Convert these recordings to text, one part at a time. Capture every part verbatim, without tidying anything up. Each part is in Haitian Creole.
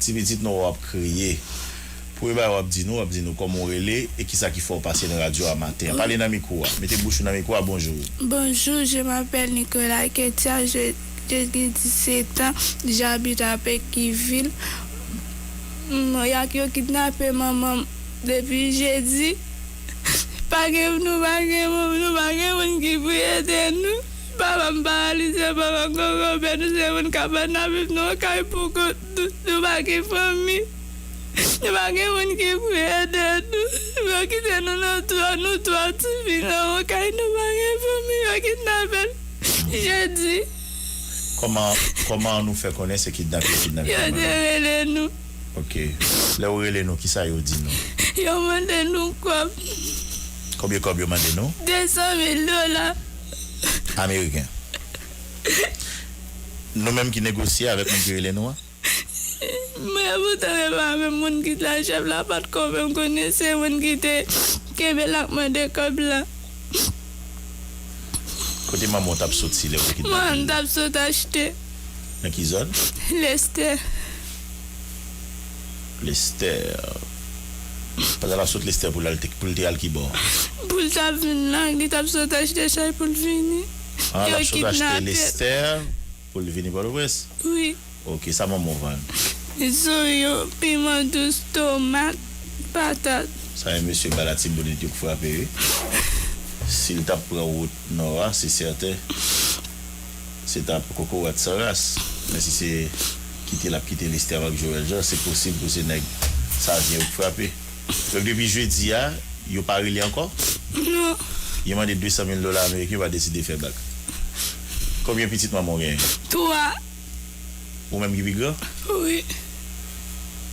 Ti pitit nou w ap kriye. Premye bagay w ap di nou, w ap di nou kòman w rele e kisa ki fè w pase nan radyo a maten an. Pale nan mikwo a. Mete bouch ou nan mikwo a, bonjou. Bonjour, je m'appelle Nicolas Ketia, je, je gen dix-sept ans, j'habite à Pékiville. Mm, y a, yo kidnape manman m depi jedi. Pa gen, nou pa gen moun, nou pa gen moun ki pou ede nou. Papa m paralize, papa m kòkòbe, nou se moun k ap ann ap viv nan kay pou kont nou, nou pa gen fanmi. Nou pa gen moun ki pou ede nou. Yo kite nou nan twa, nou twa tifi nan yon kay, nou pa gen fanmi, yo kidnape n jedi. Kòman, kòman nou fè konnen se kidnape yo kidnape manman nou? Yo te rele nou. Ok. Lè yo rele nou, kisa yo di nou? Yo mande nou kòb. Konbyen kòb yo mande nou? De san mil dola. Ameriken. Nou menm ki negosye avèk moun ki rele nou an? Mwen, poutan, se pa menm moun ki t la chèf la, pa t konvenk m konnen se moun ki te kenbe l ak mande kòb la. Kote manman w t ap soti lè yo kidnape l? Manman m t ap sot achte. Nan ki zòn? Lestè. Lestè. Pandan l ap sot Lestè pou l al te, pou l te al ki bò? Pou l t ap vin la, li t ap sot achte chay pou l vini. Ah, l ap sot achte Lestè pou l vini Pòtoprens? Wi. Ok, sa manman w vann? Zonyon, piman dous, tomat, patat. Sa e mesye ba Latibonit yo k frape, wi. Si l t ap pran wout nò a, se sèten, se t ap kokorat san ras. Men si se kite l ap kite Lestè avèk Joel Jean, se posib pou se nèg Savyen yo k frape. Donk, depi jedi a, yo pa rele ankò? Non. Yo mande de san mil dola ameriken, yo pa deside fè bak. Konbyen pitit manman w genyen? Twa. Ou menm ki pi gran? Wi.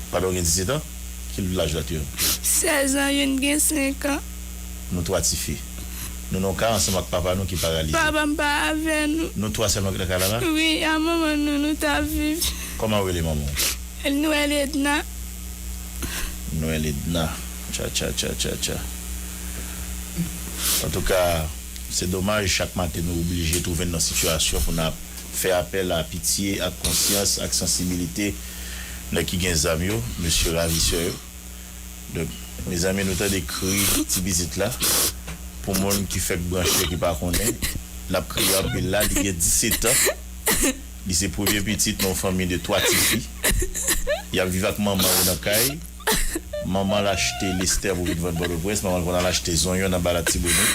Papa w gen disèt an? Ki laj lòt yo? Sèz an, youn gen senk an. Nou twa tifi. Nou nan yon kay ansanm ak papa nou ki paralize. Papa m pa avè nou. Nou twa sèlman ki nan kay la la? Wi, a manman nou, nou t ap viv. Kòman w rele manman w? Noël Edna. Noël Edna. Tcha, tcha, tcha, tcha, tcha. Antouka, se domaj, chak maten nou oblije twouve n nan sitiyasyon pou n ap fè apèl a pitye, ak konsyans, ak sansibilite nèg ki gen zam yo, mesye ravisè yo. Donk, mezanmi, nou tande kri ti pitit la. Pou moun ki fèk branche, ki pa konnen, l ap kriye anpil la, li gen disèt an. Li se premye pitit nan yon fanmi de twa tifi. Y ap viv ak manman yo nan kay. Manman l achte Lestè pou vin vann Pòtoprens. Manman l konn al achte zonyon nan ba Latibonit.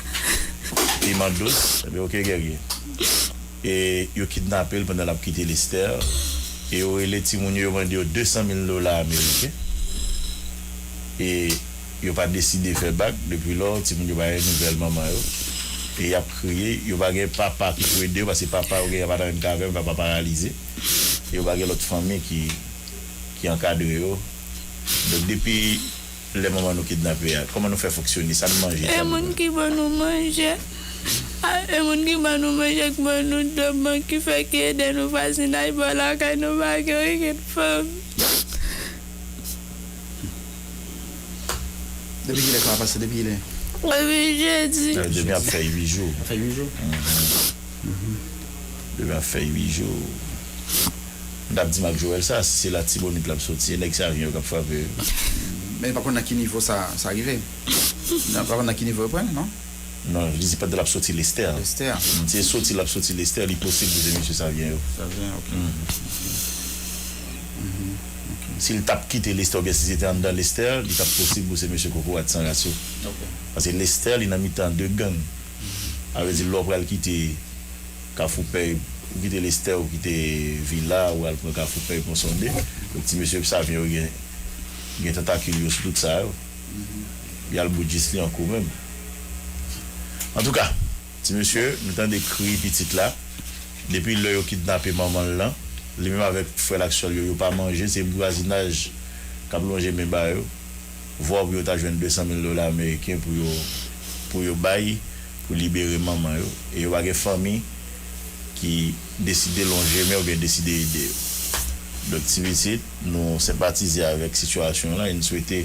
Piman dous. Ebyen, oke, Guerrier. E yo kidnape l pandan l ap kite Lestè. E yo rele timoun yo, yo mande yo de san mil dola ameriken. E yo pa deside fè bak. Depi lò, timoun yo pa gen nouvèl manman yo. E y ap kriye. Yo pa gen papa ki pou ede yo, paske papa yo genyen pa t anyen k avè yo, papa paralize. E yo pa gen lòt fanmi ki, ki ankadre yo. Donk, depi lè manman nou kidnape a, kòman nou fè fonksyone? Sa n manje? E moun ki ban nou manje. A, e moun ki ban nou manje, ki ban nou dlo, ban ki fè, ki ede nou vwazinaj bò lakay nou, pa gen okenn fanmi. Depi kilè sa a pase? Depi kilè? Depi jedi. Depi ap fè uit jou. Ap fè uit jou? Depi ap fè uit jou. M t ap di Marc Joël sa, si se Latibonit l ap soti, e nèg Savyen yo k ap frape. Men pa konn nan ki nivo sa, sa rive. Nan, pa konn nan ki nivo yo pran, non? Non, li di pandan l ap soti Lestè. Lestè. Mm, si se soti l ap soti Lestè, li posib pou se mesye Savyen yo. Savyen, ok. Si l t ap kite Lestè oubyen si se te anndan Lestè, li t ap posib pou se mesye kokorat san ras yo. Ok. Paske Lestè, li nan mitan de gang. Sa vle di, lè w pral kite Kafou Pèy, ou kite Lestè, ou kite Vila, ou al pran Kafou Pèy, Pon Sonde. Donk, ti mesye Savyen yo gen, gen tantakil yo sou tout sa yo. Y al bout jis li an kou menm. Antouka, ti mesye, nou tande kri pitit la. Depi lè yo kidnape manman l lan, li menm avèk frè l ak sè l yo, yo pa manje. Se vwazinaj k ap lonje men ba yo. Vwa pou yo ta jwenn de san mil dola ameriken pou yo, pou yo bay, pou libere manman yo. E yo pa gen fanmi ki deside lonje men oubyen deside ede yo. Donk, ti pitit, nou senpatize avèk sitiyasyon an lan e n swete,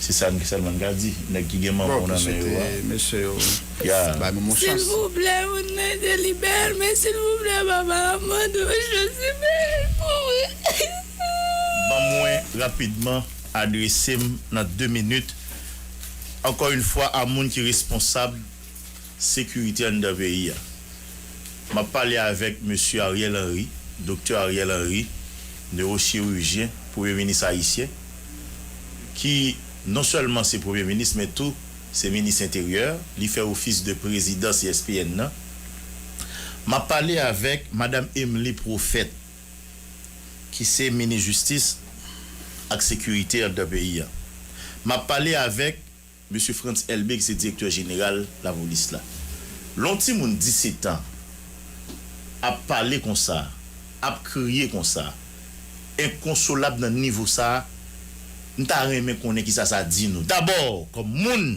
se sa n sèlman n ka di, nèg ki gen manman nan men yo a. Bon, nou swete mesye yo bay manman w chans. Silvouplè, moun nan te libere l, men silvouplè, papa, m mande w chans, libere l pou mwen. Ban mwen rapidman adrese m nan de minit, ankò yon fwa, a moun ki responsab sekirite anndan peyi a. M ap pale avèk mesye Ariel Henry, Doktè Ariel Henry, newochirijyen, premye minis ayisyen, ki non sèlman se premye minis, men tou se minis enteryè, li fè ofis de prezidan C S P N nan. M ap pale avèk madanm Emmelie Prophète, ki se minis jistis ak sekirite anndan peyi a. M ap pale avèk mesye Frantz Elbé, ki se direktè jeneral lapolis la. Lè yon timoun disetan ap pale konsa, ap kriye konsa, enkonsolab nan nivo sa, m ta renmen konnen kisa sa di nou. Dabò, kòm moun,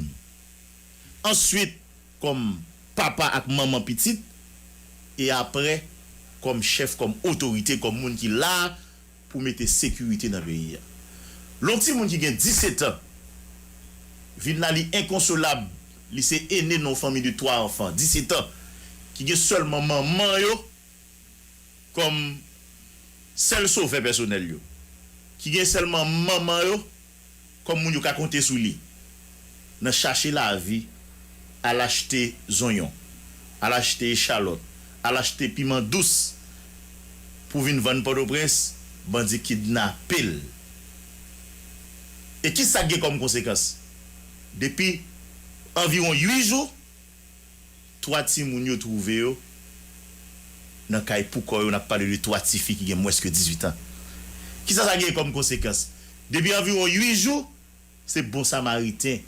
answit, kòm papa ak manman pitit, e apre, kòm chèf, kòm otorite, kòm moun ki la pou mete sekirite nan peyi a. Lè yon timoun ki gen disetan vin la, li enkonsolab, li se ene nan yon fanmi de twa anfan, disetan, ki gen sèlman manman yo kòm sèl sovè pèsonèl yo, ki gen sèlman manman yo kòm moun yo ka konte sou li nan chache lavi, al achte zonyon, al achte echalòt, al achte piman dous pou vin vann Pòtoprens, bandi kidnape l. E kisa k gen kòm konsekans? Depi anviwon uit jou, twa timoun yo twouve yo nan kay pou kò yo, n ap pale de twa tifi ki gen mwens ke dizuit an. Kisa sa gen kòm konsekans? Depi anviwon uit jou, se bon samariten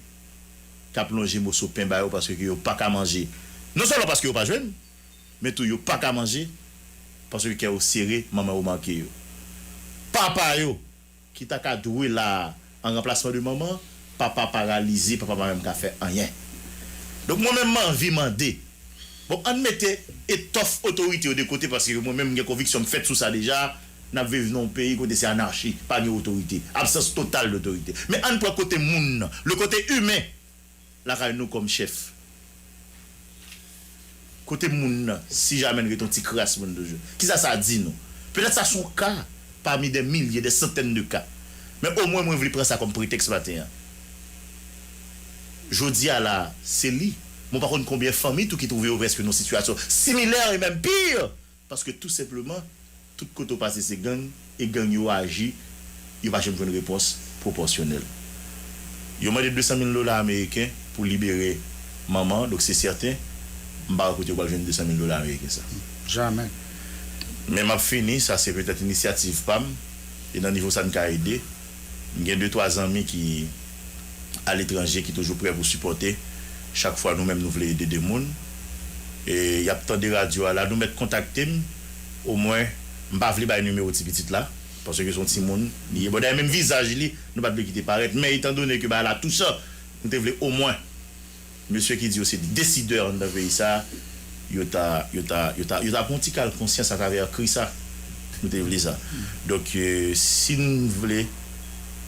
k ap lonje moso pen ba yo paske yo pa ka manje. Non sèlman paske yo pa jwenn, men tou yo pa ka manje paske kè yo sere, manman yo manke yo. Papa yo, ki ta ka dwe la a an ranplasman de manman, papa paralize, papa pa menm ka fè anyen. Donk, mwen menm, m anvi mande, bon, ann mete etòf otorite yo de kote, paske mwen menm, m gen konviksyon, m fèt sou sa deja, n ap viv nan yon peyi kote se anachi, pa gen otorite, absans total dotorite. Men ann pran kote moun nan, le kote imen, lakay nou kòm chèf. Kote moun nan, si jamè n rete yon ti kras moun toujou? Kisa sa di nou? Petèt sa se yon ka pami dè milye, dè santèn de ka. Men omwen mwen vle pran sa kòm pretèks maten an. Jodi a la, se li. Mwen pa konn konbyen fanmi tou ki twouve yo prèske nan yon sitiyasyon similè e menm pi. Paske tou senpleman, tout kote w pase se gang, e gang yo aji, yo pa janm jwenn repons pwopòsyonèl. Yo mande de san mil dola ameriken pou libere manman an, donk se sèten, m pa wè kote yo pral jwenn de san mil dola ameriken sa. Jamè. Men m ap fini, sa se petèt inisyativ pa m, e nan nivo sa n ka ede, m gen de twa zanmi ki aletranje ki toujou prè pou sipòte. Chak fwa nou menm nou vle ede de moun, e y ap tande radyo a la, nou mèt kontakte m. Omwen, m pa vle bay nimewo ti pitit la, paske se yon timoun li ye. Bon, dayè, menm vizaj li, nou pa t vle kite parèt. Men, etandone ke bagay la touchan, nou te vle omwen mesye ki di yo se desidè anndan peyi sa, yo ta, yo ta, yo ta, yo ta pran yon ti kal konsyans atravè kri sa. Nou te vle sa. Donk, e, si n vle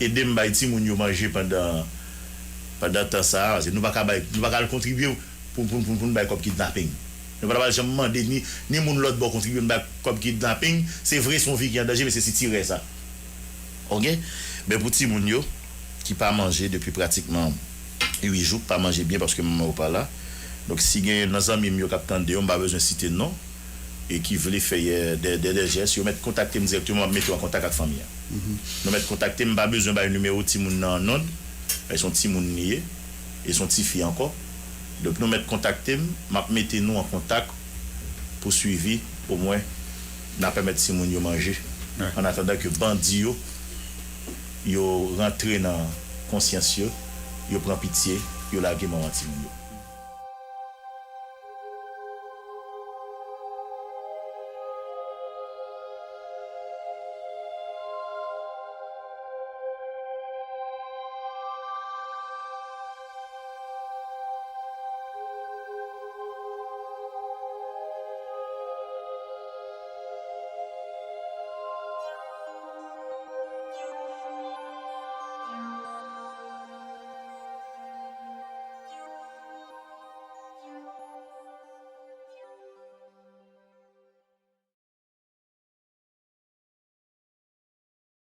ede m bay timoun yo manje pandan, pandan tan sa a, paske nou pa ka bay, nou pa ka al kontribye pou, pou, pou, pou n bay kòb kidnaping. Nou pa t ap janm mande ni, ni moun lòt bò kontribye pou n bay kòb kidnaping. Se vre, se yon vi ki an danje, men se sitirè sa. Oke? Men pou timoun yo ki pa manje depi pratikman uit jou, k pa manje byen paske manman yo pa la. Donk, si gen nan zanmi m yo k ap tande yo, m pa bezwen site non, e ki vle fè yè, dè, dè, dè jès, yo mèt kontakte m dirèkteman, m ap mete yo an kontak ak fanmi an. Nou mèt kontakte m, m pa bezwen bay nimewo timoun nan annonn, e se yon timoun li ye, e se yon tifi ankò. Donk, nou mèt kontakte m, m ap mete nou an kontak pou swivi, omwen, n a pèmèt timoun yo manje. An atandan ke bandi yo, yo rantre nan konsyans yo, yo pran pitye, yo lage manman timoun yo.